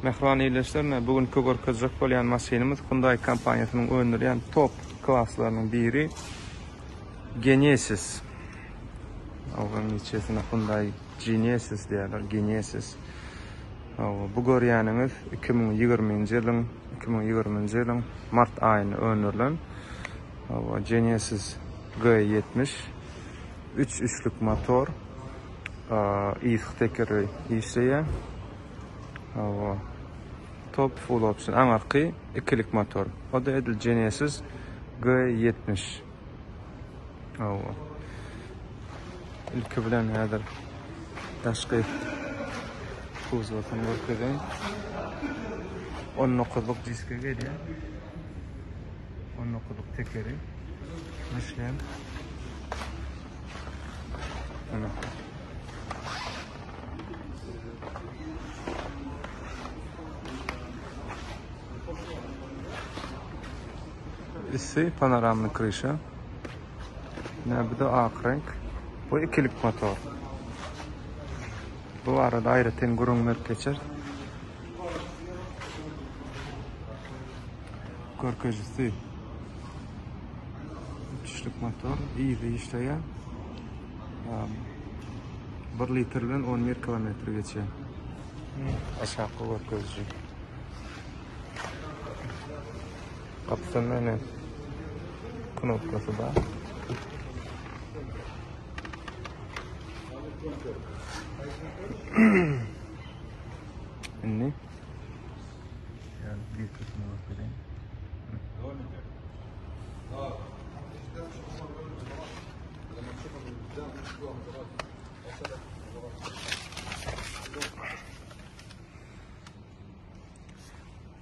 Mähriban ildeşler, ine bu günki görkezjek bolýan maşynymyz Hyundai kompaniýasynyň öndürýän top klaslarynyň biri Genesis. Onuň içerisinde Hyundai Genesis diýýärler, Genesis. Bu görýäniňiz 2020-nji ýylyň 2020-nji ýylyň mart aýynda öndürilen Genesis G70 üç üçlük motor yzky tekeri işleýär. Hawa. Top full option aňarky ikilik motor. O-da edil Genesis G70. Hawa. Ilki bilen häzir daşky kuzowyny görkezeýin. 19-luk diske gelýär. 19-luk tekeri. Michelin. Ana. Üsti panoramny kryşa. Ne bu da ak reňk. Bu ikilik motor. Bu barada aýratyn gürrüň berip geçer. Görkezijisi üçlük motor yzy işleýär. 1 litr bilen 11 kilometr geçýär. Aşakky görkeziji. Gapysynda ine knopkasy bar. Indi yani bir kısmını göstereyim.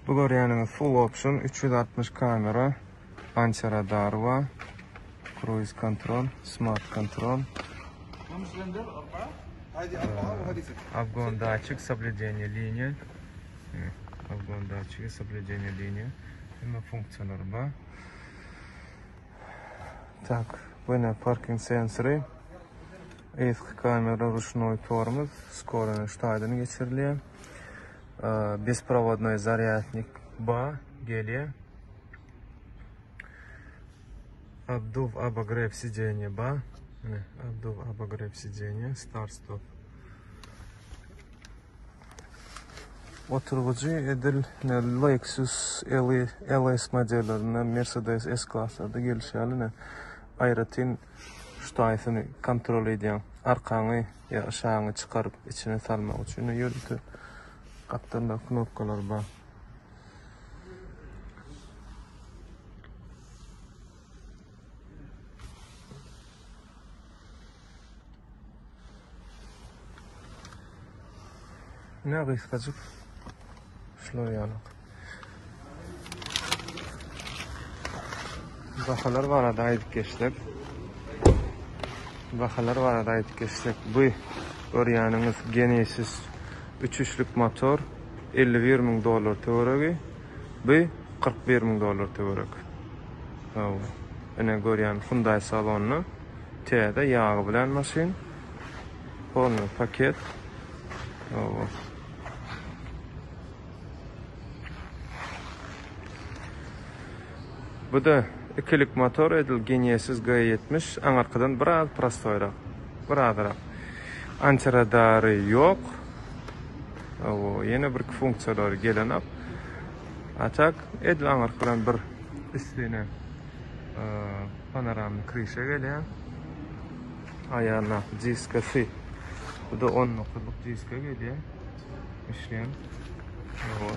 Bu görýäniňiz full option 360 kamera, antiradar bar, kruiz kontrol, smart kontrol. Obgon datçik, soblýudeniýe liniýa. Obgon datçigi, soblýudeniýe liniýa. Hemme funksiýalary bar. Tak, bu ine parking sensory. Yzky kamera ruşnoý tormoz, skorony şu taýdan geçirilýär. Besprovodnoý zarýadnik ba gelýär. Obduw obogrew sidenýe ba. Ine, obduw obogrew sidenýe, start stop. Oturgyjy edil Lexus LS modellerinde Mercedes S-klaslarda gelişi ýaly ine aýratyn şu taýsyny kontrol edýäň. Arkaňy ýa aşagyňy çykaryp içine salmak üçin ýörite gapdalda knopkalar bar. Ne gysgajyk şular ýaly. Bahalar barada aýdyp geçsek. Bahalar barada aýdyp geçsek. Bu görýäniňiz Genesis 3 üçlük motor 51 müň dollar töweregi. Bu 41 müň dollar töwerek. Hawa. Ine görýän Hyundai salonda täze ýagy bilen maşyn. Polny paket. Hawa. Bu-da ikilik motor edil Genesis G70 aňyrkydan biraz prostoýrak. Birazrak. Antiradary ýok. Hawa, ýene bir iki funksiýalary gelenok. A tak edil aňyrky bilen bir üstüne panoramny kryşa gelýär. Aýandaky diskasy. Bu-da 19-lyk diska gelýär. Işleýän. Hawa.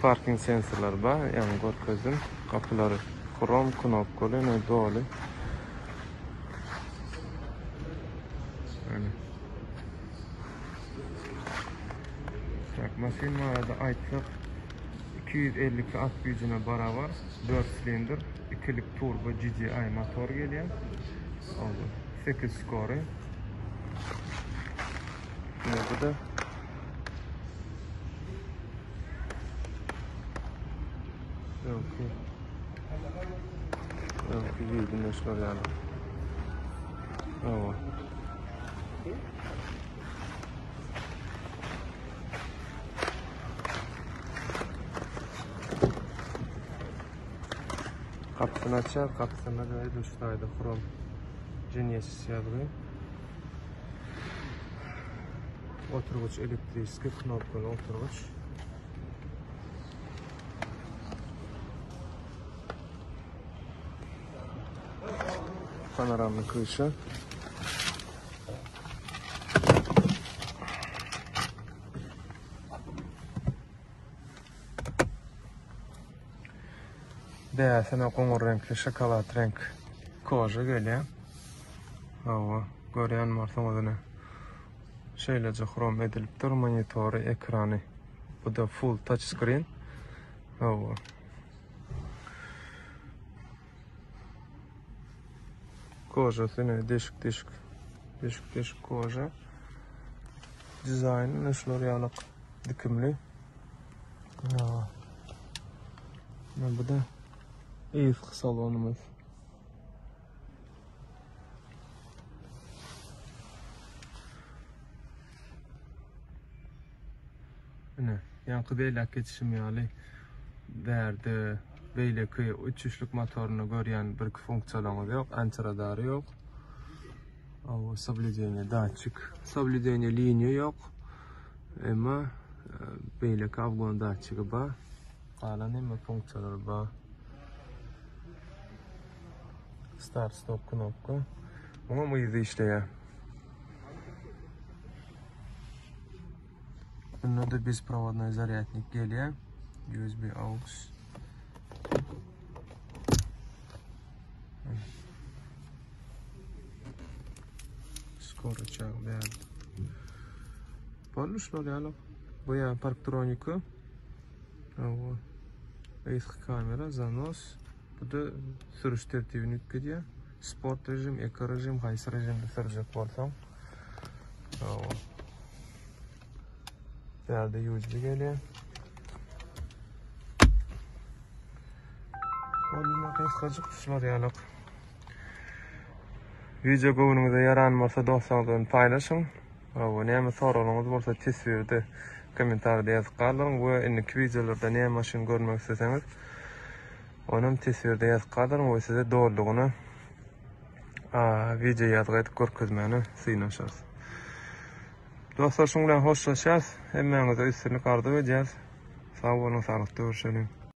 Parking sensorlary bar, ýaňy görkezdim. Gapylary hrom, knopkaly, ine doly. Ine. Tak, maşyn barada aýtsak, 252 at güýjüne barabar, 4 silindr, ikilik turbo GDI motor gelýär. Oldy. 8 skory. Ine bu da Öňki Öňki ýüzüne şular ýaly. Hawa. Gapysyny açýar, gapysynda-da edil şu taýda hrom Genesis ýazgy. Oturgyç elektriski knopkaly oturgyç. Panoramny kryşa. Bäsine goňur reňkli şokolad reňk koža gelýär. Hawa, görýän bolsaňyz ine. Şeýleje hrom edilipdir monitory, ekrany. Bu da full touch screen. Hawa. Kožasy ine deşik-deşik. Deşik-deşik koža. Dizaýny ine şular ýalyk dikimli. Hawa. Ine bu da yzky salonymyz. Ine, ýaňky belläp geçişim ýaly, bärde beýleki uçuşlyk motorynda görýän birki funksiýalaryňyz ýok, antiradary ýok. Awa, soblýudeniýe datçik, soblýudeniýe liniýa ýok. Emma e, beýleki awgon datçigi bar. Galan hemme funksiýalary bar. Start stop knopka. Muňam yzy işleýär. Bunda-da bezprovodnoý zarýadnik gelýär. USB aux. Skoro çag bärde. Boldy şular ýaly. Bu ýa parktronika. Hawa. Yzky kamera, zanos. Bu da sürüş tertibini üýtgedýär. Sport rejim, eko rejim, haýsy rejimde sürjek bolsaň. Hawa. Bärde USB gelýär. Boldy gysgajyk şular ýalyk. Wideo göwnüňize ýaran bolsa dostlaryňyz bilen paýlaşyň. Hawa, näme soragyňyz bolsa teswirde, kommentariýada ýazyp galdyryň we indiki wideolarda näme maşyn görmek isleseňiz, onam teswirde ýazyp galdyryň we size dolulygyna wideo ýazgy edip görkezmäne synanyşarys. Dostlar, şuň bilen hoşlaşýas. Hemmäňize üstünlik arzuw edýäs. Sag boluň, saglykda görşeliň.